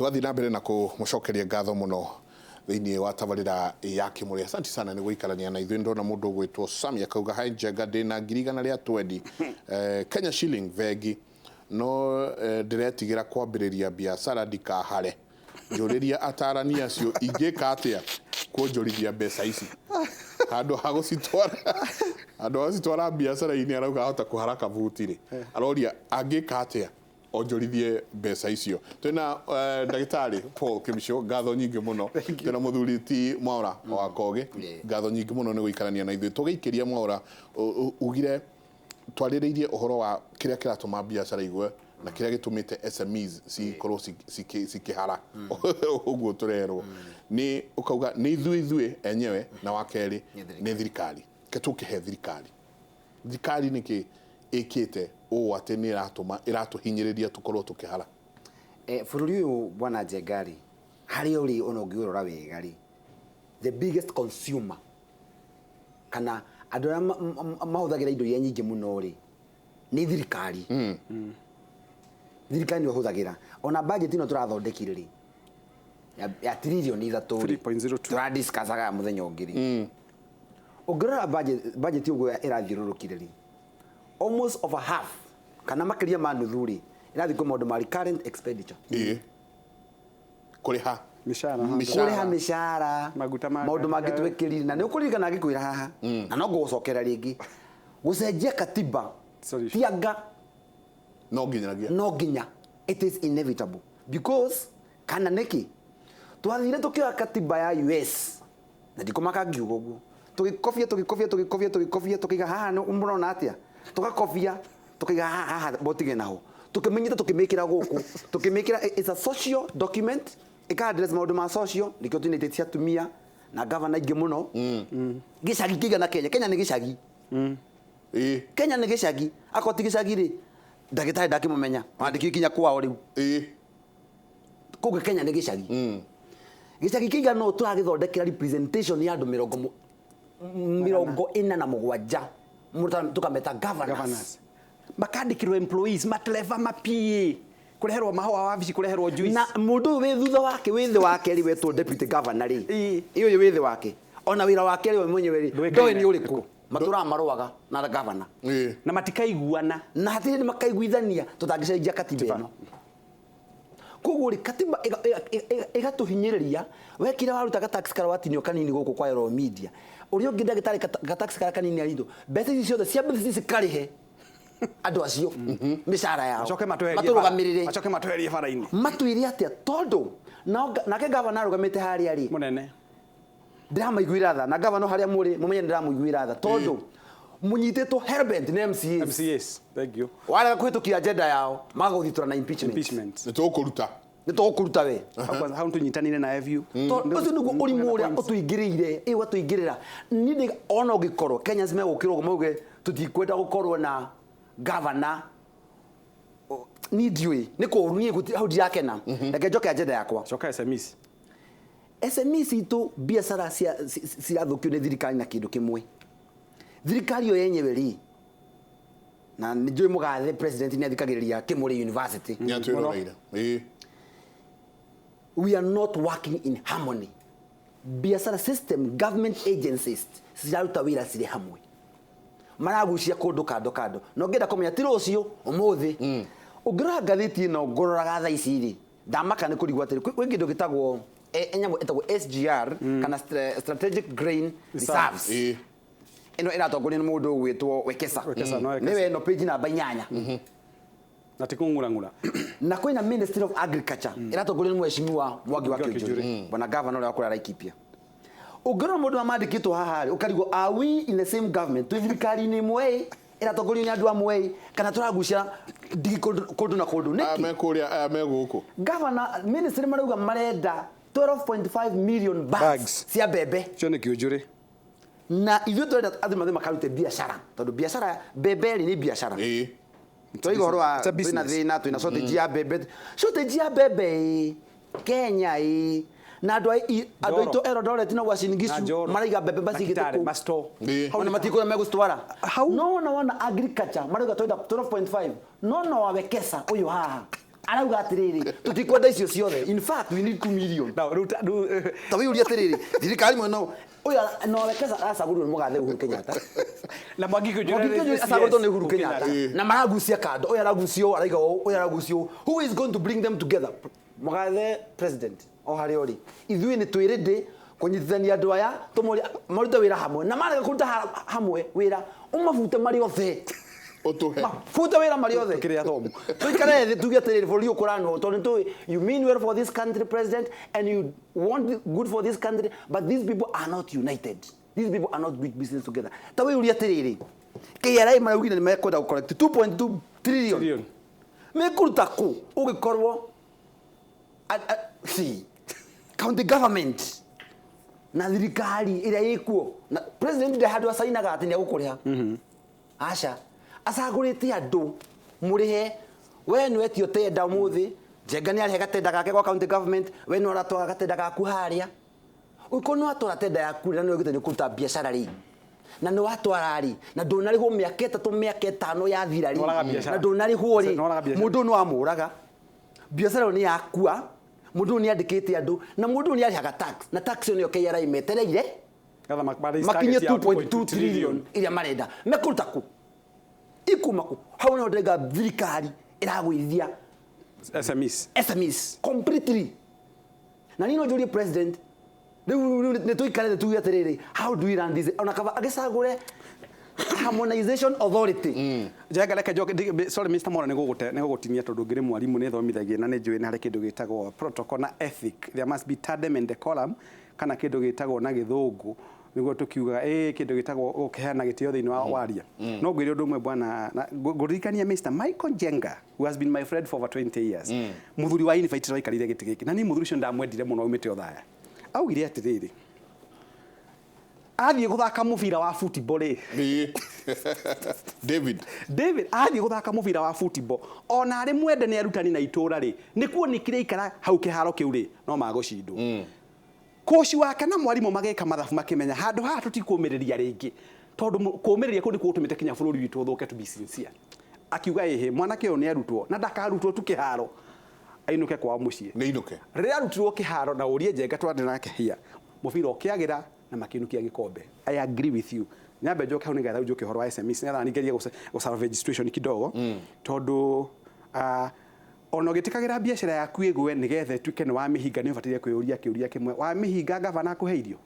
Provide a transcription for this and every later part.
Tũgathiĩ na mbere na kũmũcokeria ngatho mũno thĩinĩ wa tabarĩra ya Kĩmũrĩ. Asante sana nĩ gũikarania na ithuĩ. Ndona mũndũ ũgwĩtwo Sami akauga hi Njenga, ndĩna 120,000 Kenya shilling bengi, no ndĩretigĩra kwambĩrĩria biacara ndikahare. Njũrĩria atarani acio ingĩka atĩa kuonjorithia mbeca ici handũ ha gũcitwara, handũ ha gũcitwara biacara-inĩ. Arauga ahota kũhara kabuti rĩ, aroria angĩka atĩa onjorithie mbeca icio. Twĩna ndagĩtarĩ Paul Kĩmico, ngatho nyingĩ mũno. Twĩna mũthuri ti Mwaũra wa Kogĩ, ngatho nyingĩ mũno nĩ gũikarania na ithuĩ. Tũgĩikĩria Mwaũra, ugire twarĩrĩirie ũhoro wa kĩrĩa kĩratũma biacara igwe na kĩrĩa gĩtũmĩte SMEs cikorwo cikĩhara ũguo tũrerwo nĩ ũkauga nĩ ithuĩ enyewe, na wa kerĩ nĩ thirikari. Ke tũkĩhe thirikari nĩkĩ ĩkĩte ũũ atĩ nĩ ĩratũma ĩratũhinyĩrĩria tũkorwo tũkĩhara? Bũrũri ũyũ, bwana Njenga rĩ, harĩa ũrĩ ona ũngĩũrora wega rĩ, the biggest consumer kana andũ arĩa mahũthagĩra indo iria nyingĩ mũno rĩ, nĩ thirikari. Thirikari nĩyo ĩhũthagĩra. Ona budget ĩno tũrathondekire rĩ, ya tiririoni 3 rĩ, 3.02. Tũradiscussaga mũthenya ũngĩ rĩ, ũngĩrora budget ũguo ĩrathiũrũrũkire rĩ, almost over half kana makĩria ma nuthu rĩ, ĩrathiĩ kwĩ maũndũ ma recurrent expenditure. Ĩĩ, kũrĩha mĩcara. Mĩcara. Kũrĩha mĩcara, maguta ma maũndũ mangĩ ngari. Twĩkĩrire na nĩ ũkũririkana ngĩkwĩra haha na no ngũgũcokera rĩngĩ, gũcenjia katiba Solution. tianga no nginyagia no nginya, it is inevitable, because kana nĩkĩ twathire tũkĩoya katiba ya US na ndikũmaka ngiuga ũguo, tũgĩkobia, tũgĩkobia, tũgĩkobia, tũgĩkobia, tũkĩiga haha mũrona atĩa, tũgakobia, tũkaiga haha haha botige naho, tũkĩmenyita, tũkĩmĩkĩra gũkũ, tũkĩmĩkĩra. It's a social document, ĩka address maũndũ ma social. Nĩkĩo twĩna itĩ cia atumia na gavana aingĩ mũno gĩcagi kĩigana Kenya. Kenya nĩ gĩcagi. Kenya nĩ gĩcagi. Akorwo ti gĩcagi rĩ, ndagĩtarĩ ndakĩmũmenya wandĩkio kinya kwao rĩu. Koguo Kenya nĩ gĩcagi. Gĩcagi kĩigana ũũ tũragĩthondekera representation ya andũ 47, tũkameta governors. Governors. Makandĩkĩrwo employees, matereba, ma PA, kũreherwo mahũa wabici, kũreherwo juice. Na mũndũ ũyũ wĩ thutha wake, wĩ thĩ wake rĩ, wetwo deputy governor rĩ, ĩ ũyũ wĩ thĩ wake, ona wĩra wake rĩ, we mwenyewe rĩ, Ndũĩkaine. ndoĩ nĩ ũrĩkũ. Matũraga marũaga na governor. Na matikaiguana. Na hatirĩ nĩ makaiguithania tũtangĩcenjia katiba ĩno. Koguo rĩ, katiba ĩgatũhinyĩrĩria. Wekire waruta gatax karĩa watinio kanini gũkũ kwa Royal Media, ũrĩa ũngĩ ndagĩtarĩ gatax karĩa kanini aritũ, mbeca ici ciothe ciambe cikarĩhe andũ acio mĩcara yao, macoke matweherie matũrũgamĩrĩre. Macoke matweherie bara-inĩ. Matwĩre atĩa, tondũ nake gavana arũgamĩte harĩa rĩ, mũnene ndĩramaiguĩra tha. Na gavana harĩa mũrĩ, mũmenye nĩndĩramũiguĩra tha, tondũ mũnyitĩtwo hellbent nĩ MCAs. MCAs, thank you. Warega kũhĩtũkia agenda yao, magagũthitora na impeachment. Impeachment. Nĩ tũkũruta. Nĩ tũgũkũruta we. Hau kwanza hau tũnyitanire na FU. Tondũ ũcio nĩguo ũrimũ ũrĩa ũtũingĩrĩire, ĩ ũgatũingĩrĩra. Niĩ ona ũngĩkorwo Kenyans megũkĩra ũguo mauge tũtikwenda gũkorwo na gavana, niĩ ndiũĩ nĩ kũũru. Niĩ hau ndirakena. Reke njoke agenda yakwa. Coka SMEs. SME citũ, biacara cirathũkio nĩ thirikari na kĩndũ kĩmwe, thirikari yo yenyewe rĩ, na nĩ njũĩ mũgathe president nĩ athikagĩrĩria Kĩmũrĩ University. Nĩ atwĩroreire, ĩĩ. We are not working in harmony. Biacara system, government agencies ciraruta wĩra cirĩ hamwe, maragucia kũndũ kando kando. Na ũngĩenda kũmenya ti rũciũ, ũmũthĩ ũngĩrora ngathĩti ĩno ngũroraga thaa ici rĩ, ndamaka nĩ kũrigwo atĩrĩ, kwĩ kĩndũ gĩtagwo nyamũ ĩtagwo SGR kana Strategic Grain Reserves. Ĩno ĩratongorio nĩ mũndũ ũgwĩtwo Wekesa. Wekesa, no Wekesa. Nĩwe ĩno page namba 8. Na ti kũng'urang'ura. Na kwĩna Ministry of Agriculture ĩratongorio nĩ mheshimiwa Mwangi wa Mwangi wa Kĩũnjũri, Kĩũnjũri. bwana governor ũrĩa wa kũrĩa Laikipia. Ũngĩrora mũndũ ũrĩa mandĩkĩtwo haha rĩ, ũkarigwo, are we in the same government? Twĩ thirikari-inĩ ĩmwe ĩ, ĩratongorio nĩ andũ amwe ĩ, kana tũragucia ndigi kũndũ kũndũ na kũndũ? Aya Nĩkĩ me kũrĩa, aya me gũkũ. Governor ministry marauga marenda 12.5 million bags, Bags. cia mbembe. Cio nĩ Kĩũnjũrĩ. Na ithuĩ tũrenda andũ mathiĩ makarute biacara, tondũ biacara mbembe rĩ, nĩ biacara. Tũraiga ũhoro wa It's a twĩna business. thĩna, twĩna shortage ya mbembe, shortage ya mbembe ĩ Kenya ĩ, na andũ andũ Njoro. aitũ Eldoret na Uasin Na Gishu Njoro. maraiga mbembe Na macigĩte Kitale, kũu. ma-store. Ona matikũrĩa megũcitwara. Hau. No wona agriculture marauga twenda 12.5, no no wawekesa ũyũ haha. Arauga atiriri, tutikwenda icio ciothe. In fact, we need 2 million. Now, rĩu Ta wĩyũrie atĩrĩrĩ, thirikari mwena ũyũ, ũyũ no acagũrirwo nĩ mũgathe Uhuru Kenyatta. Na Mwangi Kiunjuri Mwangi Kiunjuri CS acagũrĩtwo nĩ Uhuru Kenyatta. Kenyatta. Na maragucia kando, ũyũ aragucia ũũ, araiga ũũ, ũyũ aragucia ũũ. Who is going to bring them together? Mũgathe president o harĩa ũrĩ, ithuĩ nĩ twĩ ready kũnyitithania andũ aya, tũmorie marute wĩra hamwe, na marega kũruta hamwe wĩra, ũmabute marĩ othe. Ũtũhe. Mabute wĩra marĩ othe. Tũkĩrĩa thomu. Tũikare thĩ tuge atĩrĩrĩ, bũrũri ũyũ ũkũranwo tondũ nĩtũĩ you mean well for this country, president, and you want good for this country, but these people are not united. These people are not doing business together. Ta wĩyũrie atĩrĩrĩ, KRA maraugire nĩ mekwenda gũ collect 2.2 trillion. Trillion. Mekũruta kũ ũgĩkorwo see, county government na thirikari ĩrĩa ĩkuo na president ndarĩ handũ acainaga atĩ nĩ egũkũrĩha. Aca, acagũrĩte andũ mũrĩhe. We nĩ wetio tenda ũmũthĩ, Njenga nĩ arĩhe gatenda gake gwa county government, we nĩ ũratwara gatenda gaku harĩa. Ũngĩkorwo nĩ watwara tenda yaku na nĩ ũgĩte nĩ ũkũruta biacara rĩ, na nĩ watwara rĩ, na ndũnarĩhwo mĩaka 3 mĩaka 5 yathira rĩ, Nĩworaga biacara. na ndũnarĩhwo rĩ, Nĩworaga biacara. mũndũ ũyũ nĩ wamũraga, biacara ĩyo nĩ yakua, mũndũ ũyũ nĩ andĩkĩte andũ, na mũndũ ũyũ nĩ arĩhaga tax, na tax ĩyo nĩyo KRA metereire Getha makinyie target ya 2.2 trillion iria marenda. Mekũruta kũ? Ikuma kũ? Hau nĩho ndĩrauga thirikari ĩragũithia SMEs. SMEs completely. Na niĩ no njũrie president, rĩu nĩ tũikare thĩ tuge atĩrĩrĩ, how do we run this? Ona kaba agĩcagũre Harmonization Authority. Njenga reke njoke sorry Mr. Mora nĩ gũgũtinia tondũ ngĩrĩ mwarimũ nĩ thomithagia na nĩ njũĩ nĩ harĩ kĩndũ gĩtagwo protocol na ethic. There must be tandem and decorum kana kĩndũ gĩtagwo na gĩthũngũ nĩguo tũkiugaga kĩndũ gĩtagwo gũkĩheana gĩtĩo thĩinĩ wa waria. No ngwĩre ũndũ ũmwe bwana, ngũririkania Mr. Michael Njenga, who has been my friend for over 20 years. Mũthuri wa Invite waikarire gĩtĩ gĩkĩ na niĩ mũthuri ũcio ndamwendire mũno aumĩte Othaya. Augire atĩrĩrĩ, athiĩ gũthaka mũbira wa football rĩ, David. David athiĩ gũthaka mũbira wa football ona arĩ mwende nĩ arutani na itũra rĩ, nĩ kuonekire ikara hau kĩharo kĩu rĩ, no magũcindwo. Koci wake na mwarimũ mageka mathabu makĩmenya handũ haha tũtikũmĩrĩria rĩngĩ, tondũ kũmĩrĩria kũu nĩkuo gũtũmĩte kinya bũrũri witũ ũthũke, to be sincere. Akiuga ĩhĩ, mwanake ũyũ nĩ arutwo na ndakarutwo tu kĩharo, ainũke kwao mũciĩ. Nĩ inũke. Rĩrĩa arutirwo kĩharo na ũrie Njenga twarĩ nake hia, mũbira ũkĩagĩra na makĩinũkia gĩkombe. I agree with you. Nyambe njoke hau nĩgetha njoke ũhoro wa SMEs, nĩgetha ngerie gũ situation kidogo, tondũ ona ũgĩtĩkagĩra biacara yaku ĩgwe nĩgetha ĩtuĩke nĩ wamĩhinga, nĩ ũbataire kwĩyũria kĩũria kĩmwe, wamĩhinga gavana akũhe irio?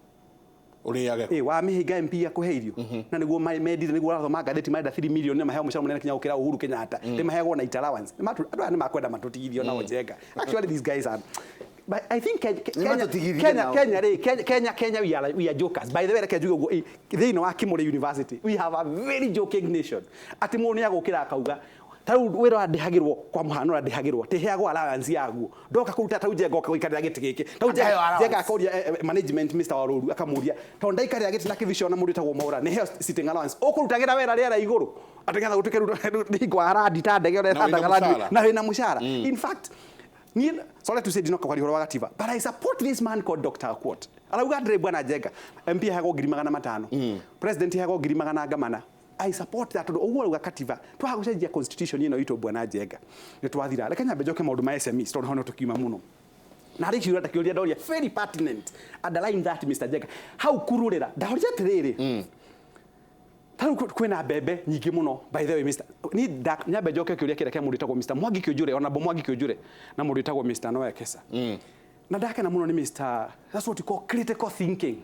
Ũrĩage. Wamĩhinga MP akũhe irio? Na nĩguo mendire, nĩguo ũrathoma ngathĩti marenda 3 million na maheo mũcara mũnene kinya gũkĩra Uhuru Kenyatta. Nĩ maheagwo night allowance. Andũ aya nĩ makwenda matũtigithio nao Njenga. Actually these guys are, but I think Nĩ matũtigithie nao. Kenya rĩ, Kenya we are jokers. By the way, reke njuge ũguo, thĩinĩ wa Kimuri University we have a very joking nation. Atĩ mũndũ nĩ agũkĩra akauga ta rĩu wĩra ũrĩa ndĩhagĩrwo, kwa mũhano ũrĩa ndĩhagĩrwo, tĩheagwo allowance yaguo. Ndoka kũruta ta rĩu Njenga oka gũikarĩra gĩtĩ gĩkĩ. Ta rĩu Akaheo allowance. Njenga akoria management Mr. Warũru akamũria, tondũ ndaikarĩra gĩtĩ na kĩbicio na mũndũ wĩtagwo Mwaura, nĩ heo sitting allowance. Ũkũrutagĩra wĩra rĩera igũrũ. Atĩ nĩgetha gũtuĩke rĩu nĩ hingo arandi ta ndege ũrĩa Na wĩna ĩtandaga randi. mũcara. Na wĩna mũcara. In fact, niĩ, sorry to say, ndinoka kwaria ũhoro wa gatiba, but I support this man called Dr. Akwot. Arauga atĩrĩ, bwana Njenga, MP aheagwo ngiri magana matano. President aheagwo ngiri magana ngamana. I support that tondũ ũguo arauga katiba, twaga gũcenjia constitution ĩno itũ bwana Njenga, nĩ twathira. Reke nyambe njoke maũndũ ma SMEs tondũ hau no tũkiuma mũno. Na harĩ kĩũria ndakĩũria ndoria very pertinent. Underline that Mr. Njenga. Hau kurũrĩra, ndahoria atĩrĩrĩ. Ta rĩu kwĩna mbembe nyingĩ mũno. By the way, Mr. Ni nyambe njoke kĩũria kĩrĩa kĩa mũndũ wĩtagwo Mr. Mwangi Kĩũnjũre, ona bo Mwangi Kĩũnjũre na mũndũ wĩtagwo Mr. Noah Kesa. Na ndakena mũno nĩ Mr. That's what you call critical thinking.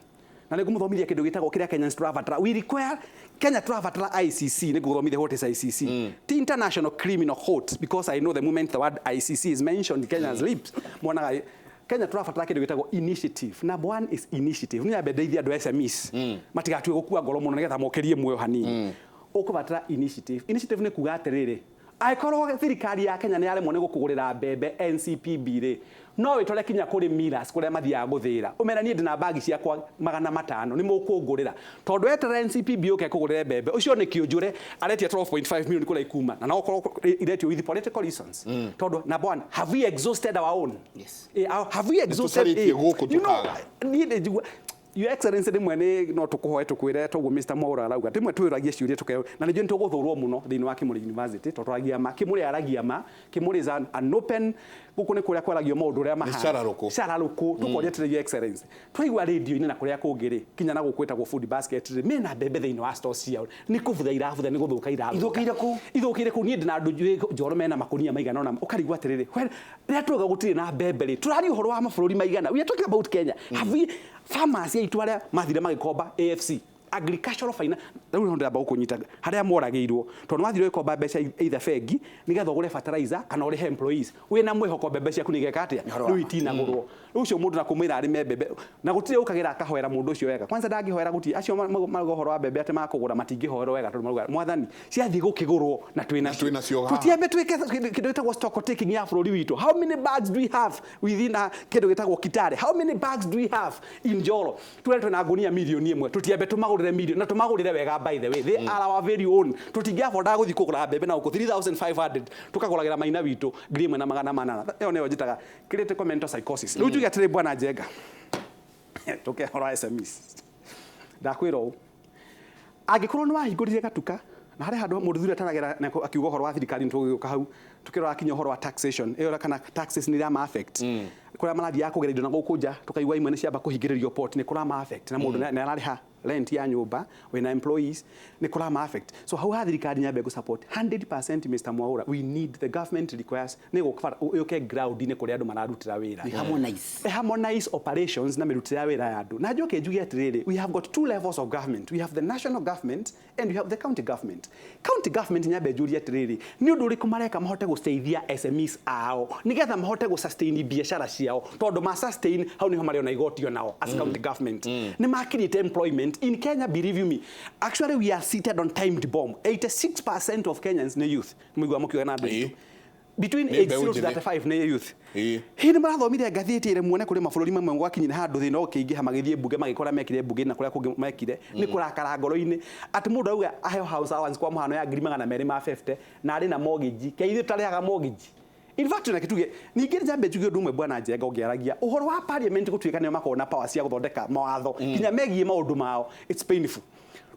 Na nĩ ngũmũthomithia kĩndũ gĩtagwo kĩrĩa Kenyans tũrabatara. We require Kenya tũrabatara ICC. Nĩ ngũgũthomithia what is ICC. Ti International Criminal Court, because I know the moment the word ICC is mentioned in Kenya's lips, monaga Kenya tũrabatara kĩndũ gĩtagwo initiative. Number one is initiative. Nĩ nyambe ndeithie andũ a SMEs. Matigatue gũkua ngoro mũno nĩgetha mokĩrie muoyo hanini. Ũkũbatara initiative. Initiative nĩ kuga atĩrĩrĩ, angĩkorwo thirikari ya Kenya nĩ yaremwo nĩ gũkũgũrĩra mbembe NCPB rĩ, no wĩtware kinya kũrĩ millers kũrĩa mathiaga gũthĩra, ũmere niĩ ndĩna bagi ciakwa 500 nĩ mũkũngũrĩra, tondũ weterera NCPB ũke kũgũrĩre mbembe ũcio nĩ kĩũnjũre aretia 12.5 million kũrĩa ikuma, na no ũkorwo iretio with political reasons. Tondũ number one, have we exhausted our own? Yes. Have we exhausted? Nĩtũcarĩtie gũkũ You know, tũkaga. niĩ nĩ njigua Your Excellency, rĩmwe nĩ no tũkũhoe tũkwĩre toguo Mr. Mwaura arauga, rĩmwe twĩragie ciũria tũkeo na nĩnjũĩ nĩ tũgũthũrwo mũno thĩinĩ wa Kimuri University tondũ twaragia ma. Kimuri aragia ma. Kimuri is an open, gũkũ nĩ kũrĩa kwaragio maũndũ ũrĩa mahana. Cararũkũ. Cararũkũ. Tũkoria atĩrĩ, Your Excellency, twaigua rĩndio-inĩ na kũrĩa kũngĩ rĩ, kinya na gũkũ gwĩtagwo Food Basket rĩ, mena mbembe thĩinĩ wa stores ciao, nĩ kũbutha irabutha, nĩ gũthũka irathũka. Ithũkĩire kũ? Ithũkĩire kũ? Niĩ ndĩna andũ njũĩ Njoro mena makũnia maigana ũna. Ũkarigwo atĩrĩrĩ, rĩrĩa twauga gũtirĩ na mbembe rĩ, tũraria ũhoro wa mabũrũri maigana? We are talking about Kenya. Have we farmers aitũ arĩa mathire magĩkomba AFC, agricultural finance, rĩu no ndĩramba gũkũnyita harĩa moragĩirwo, tondũ wathire ũgĩkomba mbeca either bengi nĩgetha ũgũre fertilizer kana ũrĩhe employees, wĩna mwĩhoko mbembe ciaku nĩ igeka atĩa? Ũhoro wa Rĩu ma. itinagũrwo. Rĩu ũcio mũndũ na kũmwĩra arĩme mbembe na gũtirĩ ũkagĩra akahoera mũndũ ũcio wega, kwanza ndangĩhoera gũtirĩ acio marauga ũhoro wa mbembe atĩ makũgũra matingĩhoerwo wega, tondũ marauga mwathani ciathiĩ gũkĩgũrwo na twĩ nacio. Twĩ nacio haha. Tũtiambe twĩke kĩndũ gĩtagwo stock taking ya bũrũri witũ. How many bags do we have within kĩndũ gĩtagwo Kitale? How many bags do we have in Njoro? Tuwe twĩna ngunia 1 million, tũtiambe tũmagũrĩre milioni na tũmagũrĩre wega. By the way, they are our very own. Tũtingĩabodaga gũthiĩ kũgũra mbembe na gũkũ 3500 tũkagũragĩra maina witũ 1800. Ĩyo nĩyo njĩtaga critical mental psychosis. Rĩu njuge atĩrĩ, bwana Njenga, tũke ũhoro wa SMEs. Ndakwĩra ũũ, angĩkorwo nĩ wahingũrire gatuka na harĩ handũ mũndũ thuri ataragera na akiuga ũhoro wa thirikari, nĩ tũgĩũka hau tũkĩrora kinya ũhoro wa taxation ĩyo, kana taxes nĩ irama affect kũrĩa marathiaga kũgĩra indo na gũkũ nja, tũkaigua imwe nĩ ciamba kũhingĩrĩrio port, nĩ kũrama affect na mũndũ nĩ ararĩha rent ya nyũmba, wĩna employees, nĩ kũrama affect. So hau ha thirikari nyambe gũ support 100%. Mr. Mwaura, we need, the government requires nĩ gũkabara yũke ground-inĩ kũrĩa andũ mararutĩra wĩra. We harmonize. Harmonize operations na mĩrutĩre ya wĩra ya andũ. Na njoke njuge atĩrĩrĩ, we have got two levels of government. We have the national government and we have the county government. County government, nyambe njurie atĩrĩrĩ, nĩ ũndũ ũrĩkũ mareka mahote gũteithia SMEs ao nĩgetha mahote gũ sustain biacara ciao? Tondũ ma sustain hau nĩho marĩona igoti onao as county government. Nĩ ma create employment in Kenya. Believe you me, actually we are seated on timed bomb. 86% of Kenyans nĩ youth. Mũigua mũkiuga na andũ aitũ between Nĩ age mbeũ 0 to njĩthĩ. 35 nĩ youth. Hihi nĩ marathomire ngathĩti ĩrĩa muone kũrĩ mabũrũri mamwe gwakinyire handũ thĩna ũkĩingĩha, magĩthiĩ mbunge magĩkora mekire mbunge na kũrĩa kũngĩ mekire nĩ kũrakara ngoro-inĩ atĩ mũndũ auga aheo house allowance kwa mũhano ya 250,000 na arĩ na mortgage, ke ithuĩ tũtarĩhaga mortgage. In fact, na kituge ningĩ njambe njuge ũndũ ũmwe, bwana Njenga, ũngĩaragia ũhoro wa parliament gũtuĩka nĩo makoragwo na power cia gũthondeka mawatho kinya megiĩ maũndũ mao, it's painful.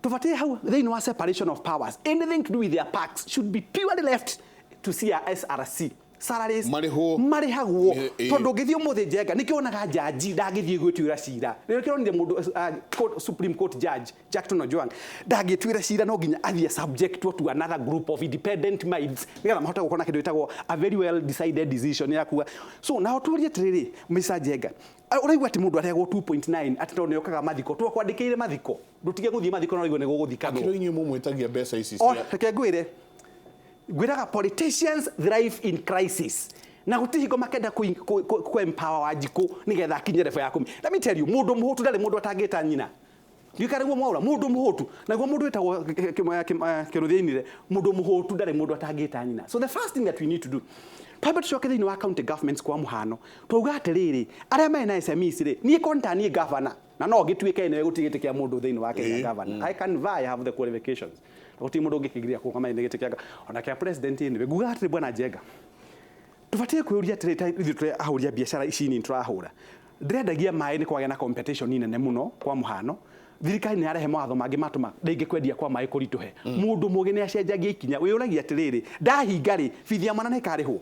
Tũbatiĩ hau thĩinĩ wa separation of powers, anything to do with their parks should be purely left to CSRC. Salaries Marĩhwo. marĩhagwo. Tondũ ũngĩthiĩ ũmũthĩ, Njenga, nĩkĩo wonaga jaji ndangĩthiĩ gwĩtuĩra cira. Rĩrĩa kĩronire mũndũ Supreme Court judge Jackton Ojwang ndangĩtuĩra cira, no nginya athiĩ subject to another group of independent minds nĩgetha mahote gũkorwo na kĩndũ gĩtagwo a very well decided decision ya kuga. So nao tũrie atĩrĩrĩ, Mr. Njenga, ũraigua atĩ mũndũ arehagwo 2.9 atĩ tondũ nĩokaga mathiko, twakwandĩkĩire mathiko, ndũtige gũthiĩ mathiko no ũraigua nĩ gũgũthikanwo. Kĩro inyuĩ mũmwĩtagia mbeca ici O cia reke ngwĩre, ngwĩraga politicians thrive in crisis na gũtirĩ hingo makenda kũ empower Wanjikũ nĩgetha akinye level ya kũmi. Let me tell you, mũndũ mũhũtu ndarĩ mũndũ atangĩta nyina. Ndiũĩ nĩguo Mwaura, mũndũ mũhũtu naguo mũndũ wĩtagwo Kĩnuthia ainire, mũndũ mũhũtu ndarĩ mũndũ atangĩta nyina. So the first thing that we need to do, twambe tũcoke thĩinĩ wa county governments. Kwa mũhano, twauga atĩrĩrĩ, arĩa marĩ na SMEs rĩ, niĩ konta niĩ governor na no ngĩtuĩke nĩwe, gũtirĩ gĩtĩ kĩa mũndũ thĩinĩ wa Kenya. Governor, I can vie, I have the qualifications. Gũtirĩ mũndũ ũngĩkĩgiria kũrũgama nĩ gĩtĩ kĩa ona kĩa president. Anyway, nguga atĩrĩ, bwana Njenga, tũbatiĩ kwĩũria atĩrĩ, ta ithuĩ tũrĩ ahũri a biacara ici nini tũrahũra, ndĩrendagia maĩ, nĩ kwagĩa na competition nene mũno. Kwa mũhano, thirikari nĩ yarehe mawatho mangĩ matũma rĩngĩ kwendia kwa maĩ kũritũhe. Mũndũ mũgĩ nĩ acenjagia ikinya. Wĩũragia atĩrĩrĩ, ndahinga rĩ, bithi ya mwana nĩ ĩkarĩhwo,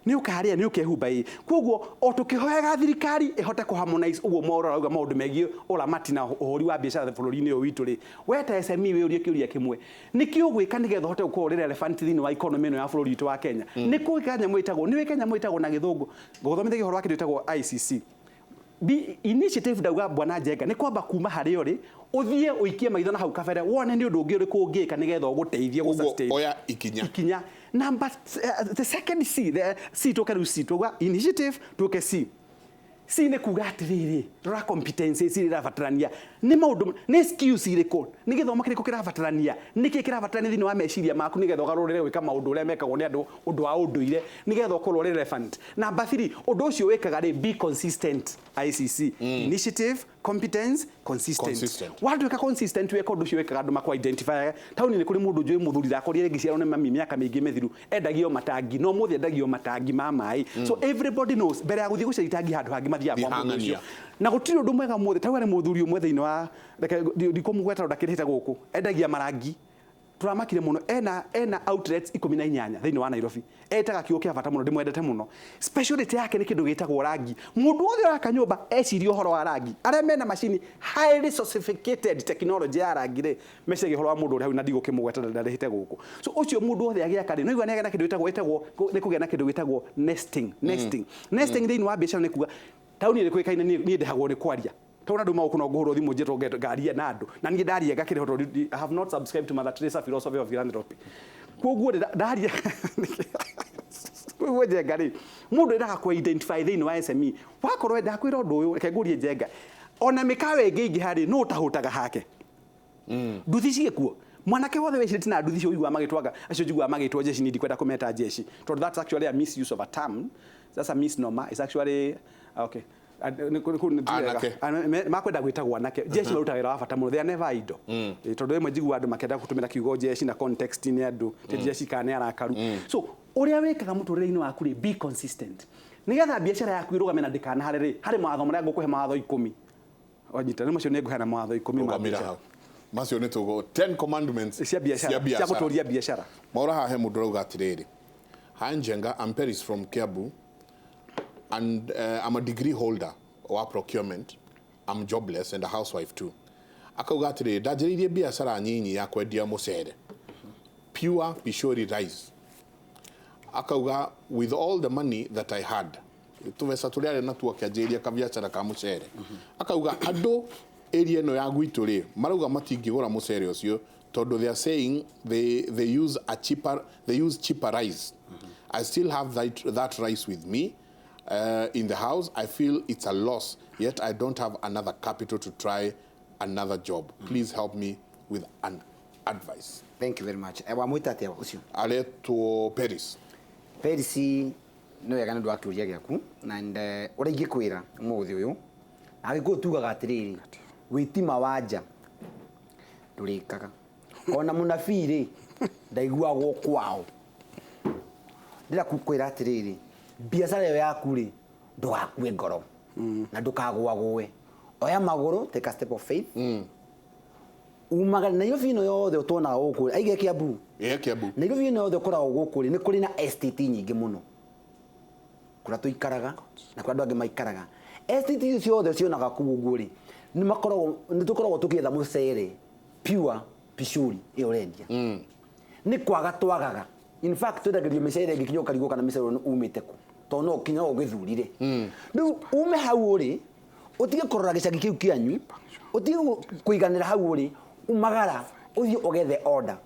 nĩ ũkarĩa, nĩ ũkehumba ĩ? Koguo o tũkĩhoyaga thirikari ĩhote kũ harmonize ũguo Mwaura arauga maũndũ megiĩ ũramati na ũhũri wa biacara bũrũri-inĩ ũyũ witũ rĩ, we ta SME wĩũrie kĩũria kĩmwe: nĩkĩ ũgwĩka nĩgetha ũhote gũkorwo ũrĩ relevant thĩinĩ wa economy ĩno ya bũrũri witũ wa Kenya? Nĩ kũĩka nyamũ ĩtagwo, nĩ wĩke nyamũ ĩtagwo na gĩthũngũ, ngũgũthomithagia ũhoro wa kĩndũ ĩtagwo ICC. Be initiative. Ndauga, bwana Njenga, nĩ kwamba kuma harĩa ũrĩ, ũthiĩ ũikie maitho na hau kabere, wone nĩ ũndũ ũngĩ ũrĩkũ ũngĩka nĩgetha ũgũteithie Ũguo gũ-sustain. Oya ikinya. Ikinya number the second C, the C, tũke rĩu C, tuga initiative, tũke C. C nĩ kuga atĩrĩrĩ, rora competencies iria irabatarania, nĩ maũndũ, nĩ skills irĩkũ, nĩ gĩthomo kĩrĩkũ kĩrabatarania, nĩ kĩĩ kĩrabatarania thĩinĩ wa meciria maku nĩgetha ũgarũrĩre gwĩka maũndũ ũrĩa mekagwo nĩ andũ, ũndũ wa ũndũire, nĩgetha ũkorwo ũrĩ relevant. Number 3, ũndũ ũcio wĩkaga rĩ, be consistent. ICC, initiative, Competence, consistent. Consistent. Watuĩka consistent weka ũndũ ũcio wekaga, andũ makũ identify. Taũni nĩ kũrĩ mũndũ njũĩ, mũthuri ndakorire ngĩciarwo nĩ mami mĩaka mĩingĩ mĩthiru, endagio matangi, no mũthĩ endagio matangi ma maĩ. So everybody knows mbere ya gũthiĩ gũcaria itangi handũ hangĩ, mathiaga kwa mũndũ ũcio. Thihang'ania. Na gũtirĩ ũndũ mwega mũthĩ tau arĩ mũthuri ũmwe thĩinĩ wa, reke ndikũmũgweta tondũ ndakĩrĩhĩte gũkũ, endagia marangi. Tũramakire mũno, ena outlets 18 thĩinĩ wa Nairobi. Etaga kiugo kĩa bata mũno, ndĩmwendete mũno. Speciality yake nĩ kĩndũ gĩtagwo rangi. Mũndũ wothe ũraka nyũmba eciria ũhoro wa rangi. Arĩa mena macini highly sophisticated technology ya rangi rĩ, meciragia ũhoro wa mũndũ ũrĩa hau, na ndigũkĩmũgweta, ndarĩhĩte gũkũ. So ũcio mũndũ wothe agĩaka rĩ, no igua nĩ agĩa na kĩndũ gĩtagwo nĩ kũgĩa na kĩndũ gĩtagwo nesting. Nesting thĩinĩ wa biacara nĩ kuga taũni nĩ kũĩkaine niĩ ndĩhagwo nĩ kwaria, tondũ andũ magũkũ no ngũhũrwo thimũ njĩtwo ngaria na andũ, na niĩ ndaria ngakĩrĩhwo, tondũ I have not subscribed to Mother Teresa philosophy of philanthropy. Koguo rĩ, ndaria koguo Njenga rĩ, mũndũ endaga kũ identify thĩinĩ wa SME wakorwo ndakwĩra ũndũ ũyũ. Reke ngũrie Njenga, ona mĩkawa ĩngĩ ingĩ harĩ no ũtahũtaga hake, nduthi ciĩkuo, mwanake wothe wecirĩtie na nduthi cio ũiguaga magĩtwanga acio, njiguaga magĩtwo jeshi. Niĩ ndikwenda kũmeta jeshi tondũ that's actually a misuse of a term, that's a misnomer. It's actually okay. Anake. Makwenda gwĩtagwo anake. Jeshi marutaga wĩra wa bata mũno, they are never idle. Tondũ rĩmwe njiguaga andũ makĩenda gũtũmĩra kiugo jeshi na context nĩ andũ ti jeshi kana nĩ arakaru. So ũrĩa wĩkaga mũtũrĩre-inĩ waku rĩ, be consistent nĩgetha biacara yaku ĩrũgame na ndĩkanahare rĩ. Harĩ mawatho marĩa ngũkũhe, mawatho 10. Wanyita nĩ macio nĩ ngũheana mawatho 10 ma Rũgamĩra biacara. Hau macio nĩ tũgo 10 commandments. Cia biacara. Cia cia biacara. Gũtũria biacara. Maura haha he mũndũ ũrauga atĩrĩrĩ, "Hi Njenga, I'm Paris from Kiambu and I'm a degree holder wa procurement. I'm jobless and a housewife too." Akauga atĩrĩrĩ, "Ndanjĩrĩirie biacara nyinyi ya kwendia mũcere, pure Pishori rice." Akauga, "With all the money that I had," tũbeca tũrĩa arĩ natuo akĩanjĩrĩria kabiacara ka mũcere. Akauga andũ area ĩno ya gwitũ rĩ, marauga matingĩgũra mũcere ũcio tondũ they are saying they use a cheaper they use cheaper rice. "I still have that rice with me in the house. I feel it's a loss, yet I don't have another capital to try another job. Please help me with an advice." Thank you very much. Wamwĩta atĩa ũcio? Aretwo Paris. Paris, nĩ wega nĩ ũndũ wa kĩũria gĩaku, na ũrĩa ingĩkwĩra ũmũthĩ ũyũ, Agĩkũyũ tugaga atĩrĩrĩ, wĩtima wa nja ndũrĩkaga, ona mũnabii rĩ ndaiguagwo kwao. Ndĩra kwĩra atĩrĩrĩ, biacara ĩyo yaku rĩ, ndũgakue ngoro na ndũkagũagũe, oya magũrũ, take a step of faith, umagare Nairobi ĩno yothe ũtuonaga gũkũ, aige Kiambu. Ĩĩ, Kiambu. Nairobi ĩno yothe ũkoragwo gũkũ rĩ, nĩ kũrĩ na estate nyingĩ mũno kũrĩa tũikaraga na kũrĩa andũ angĩ maikaraga. Estate icio ciothe cionaga kũu ũguo rĩ, nĩ makoragwo, nĩ tũkoragwo tũkĩetha mũcere pure Pishori ĩyo ũrendia. Nĩ kwaga twagaga. In fact, twendagĩrio mĩcere ĩngĩ kinya ũkarigwo kana mĩcere ĩyo umĩte kũ, tondũ no kinya ũgĩthurire. Rĩu ume hau ũrĩ, ũtige kũrora gĩcagi kĩu kĩanyu, ũtige kũiganĩra hau ũrĩ, umagara ũthiĩ ũgethe order.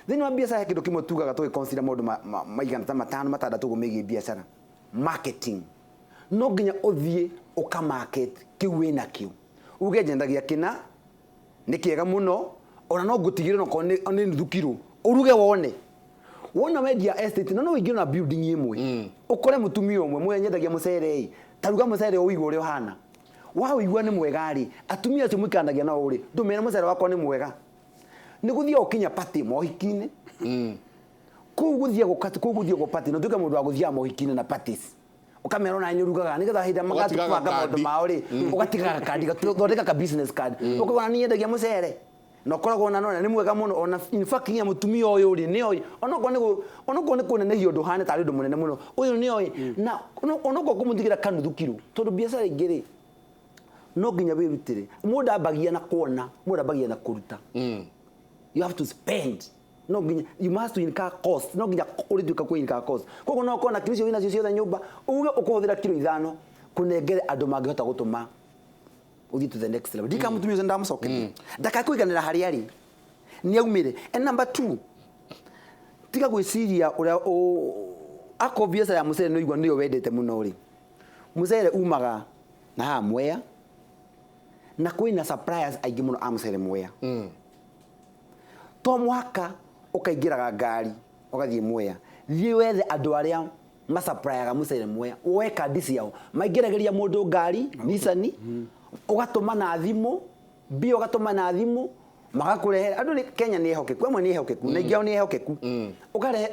Thĩinĩ wa biacara he kĩndũ kĩmwe tugaga tũgĩ consider maũndũ maigana ta matano matandatũ ũguo megiĩ biacara: marketing. No nginya ũthiĩ ũka market kĩu wĩnakĩo, uge nyendagia kĩna, nĩ kĩega mũno, ona no ngũtigĩre onokorwo nĩ nuthu kiro ũruge wone. Wona wendia estate no no ũingĩre na building ĩmwe, ũkore mũtumia ũmwe mwĩre nyendagia mũcere ĩ, taruga mũcere ũigua ũrĩa ũhana. Waũigua nĩ mwega rĩ, atumia acio mũikaranagia nao rĩ, ndũmere mũcere wakwa nĩ mwega. Nĩ gũthiaga ũkinya party mohiki-inĩ kũu, gũthiagwo party, na ũtuĩke mũndũ wa gũthiaga mohiki-inĩ na parties, ũkamera ona nĩ ũrugaga, nĩgetha hĩndĩ ĩrĩa Ũgatigaga magatubanga maũndũ kandi. mao rĩ, ũgatigaga kandi, thondeka ka business card, ũkauga niĩ nyendagia mũcere na ũkoragwo na nona nĩ mwega mũno. Ona in fact nginya mũtumia ũyũ rĩ nĩ oĩ, onokorwo nĩ kũnenehia ũndũ ũhane tarĩ ũndũ mũnene mũno, ũyũ nĩ oĩ, na onokorwo kũmũtigĩra kanuthu kiro, tondũ biacara ingĩ rĩ, no nginya wĩrutĩre. Mũndũ ambagia na kuona, mũndũ ambagia na kũruta. You have to spend, no nginya, you must incur cost, no nginya ũrĩtuĩka kũ incur cost. Koguo no ũkorwo na kiro icio wĩnacio ciothe nyũmba, uge ũkũhũthĩra kiro 5 kũnengere andũ mangĩhota gũtũma ũthiĩ to the next level. Ndika mũtumia ũcio ndamũcokeria ndakakũiganĩra harĩa arĩ, nĩ aumĩre. And number two, tiga gwĩciria ũrĩa akorwo biacara ya mũcere nĩ ũigua nĩyo wendete mũno rĩ, mũcere umaga na haha Mwea, na kwĩna suppliers aingĩ mũno a mũcere Mwea. To mũhaka ũkaingĩraga ngari ũgathiĩ Mwea, thiĩ wethe andũ arĩa masupplyaga mũcere Mwea, woe kandi ciao, maingĩragĩria mũndũ ngari Nissan. Ũgatũma na thimũ, mbia ũgatũma na thimũ, magakũrehera. Andũ nĩ Kenya nĩ ehokeku, amwe nĩ ehokeku, na aingĩ ao nĩ ehokeku.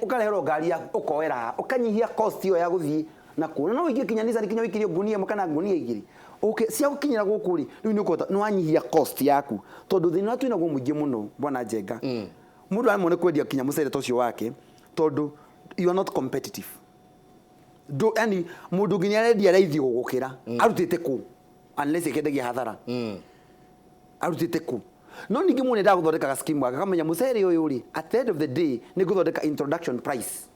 Ũkareherwo ngari yaku, ũkoera haha, ũkanyihia cost ĩyo ya gũthiĩ na kũu. Na no ũingĩ kinya Nissan kinya ũikĩrio ngunia ĩmwe kana ngunia igĩrĩ. Ũke cia gũkinyĩra gũkũ rĩ, rĩu nĩ ũkũhota, nĩ wanyihia cost yaku. Tondũ thĩna ũrĩa twĩnaguo mũingĩ mũno bwana Njenga, mũndũ aremwo nĩ kwendia kinya mũcere ta ũcio wake, tondũ you are not competitive. Ndũ, yani mũndũ ũngĩ nĩ arendia raithi gũgũkĩra, arutĩte kũ? Unless akendagia hathara. Arutĩte kũ? No ningĩ mũndũ nĩendaga gũthondeka ga scheme gake, akamenya mũcere ũyũ rĩ, at the end of the day nĩ ngũthondeka introduction price.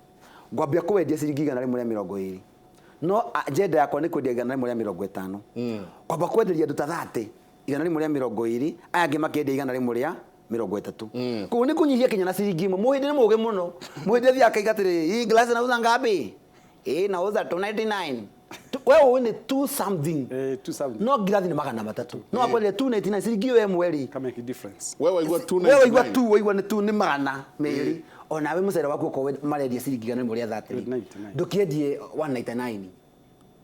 Ngwambia kũwendia ciringi 120. No agenda yakwa nĩ kwendia 150. Kwamba kwenderia andũ ta 30, 120, aya angĩ makendia 130. Koguo nĩ kũnyihia kinya na ciringi ĩmwe. Mũhĩndĩ nĩ mũũgĩ mũno. Mũhĩndĩ athiaga akaiga atĩrĩrĩ, hii glass nauza ngapi? Ĩĩ nauza 299. We ũĩ nĩ 2 something. 2 something. No ngirathi nĩ 300. No akwenderia 299 ciringi ĩyo ĩmwe rĩ. Ka make difference. We waigua We waigua 299. 2, waigua nĩ 2 nĩ 200. Onawe mũcere waku okorwo marendia ciringi 130. 299. Ndũkĩendie 199.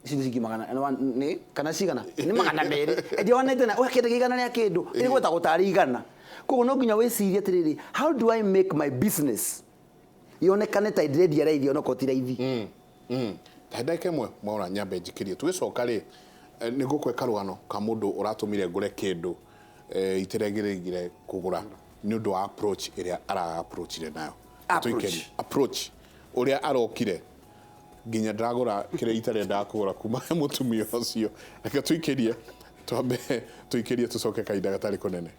Icio nĩ ciringi magana, nĩ one, nĩ, kana cigana? Nĩ 200. Endia 199, ũgakĩendagia igana rĩa kĩndũ, ĩgwetagwo tarĩ igana. Koguo no nginya wĩcirie atĩrĩrĩ, how do I make my business yonekane ta ndĩrendia raithi onokorwo ti raithi? Ta ndagĩka ĩmwe mwaura nyambe njikĩrie. Tũgĩcoka rĩ, nĩ ngũkũhe karũgano ka mũndũ ũratũmire ngũre kĩndũ, iteregĩrĩire kũgũra nĩ ũndũ wa approach ĩrĩa ara approachire nayo. Approach. Tũikĩrie. Approach. Ũrĩa arokire nginya ndagũra kĩrĩa itarendaga kũgũra kuma he mũtumia ũcio. Reke tũikĩrie, twambe tũikĩrie tũcoke kahinda gatarĩ kũnene.